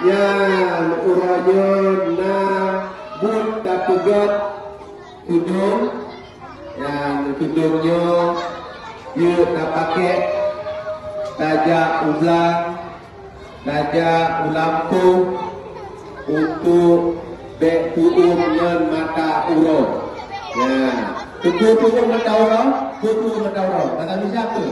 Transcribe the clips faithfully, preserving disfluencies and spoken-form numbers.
Nyan uroe nyoe na buet tapeugét tudong, nyang tudong nyoe jeuet tapakék tajak u blang, tajak u lampôh untuk bèk tu'uem ngon mata uroe. Nyan, peue tu'uem mata uroe, peue tu'uem mata uroe. Bahasa Indonesia apa?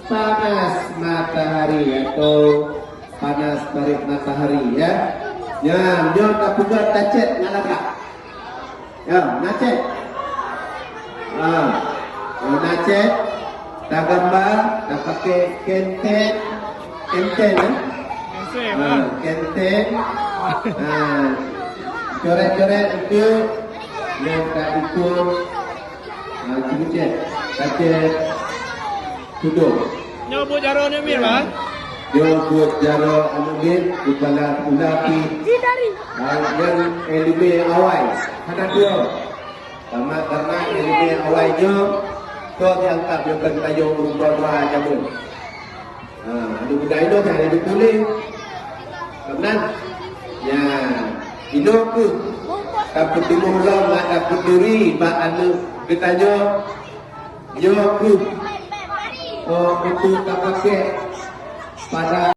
Panas matahari atau panas terik matahari, ya. Ya, nyoe tapeugah tacet ngon lagak. Ya, nacet. Ha. Nyoe nacet, tagambar, tapaké kenten, kenten, eh? Ha, kenten. Ha. Coret-coret itu yang tak ikut. Ha, cicet, tacet, tudong. Nyoe buet jaroe nyoe miet, Bang? Nyoe buet jaroe aneuk miet, kepala sekolah pi. Ha, nyan ileumèe awai. Hana dua. Karena, karena ileumèe awai nyoe, keu diangkat nyoe keu tayong ureueng dua jameun. Ha, aneuk muda inong hana dituléh. Meunan. Ya, inoe kheueh tapeutimoh lom, tapeuturi bak aneuk geutanyoe. Nyoe kheueh, oh, untuk tapakék pada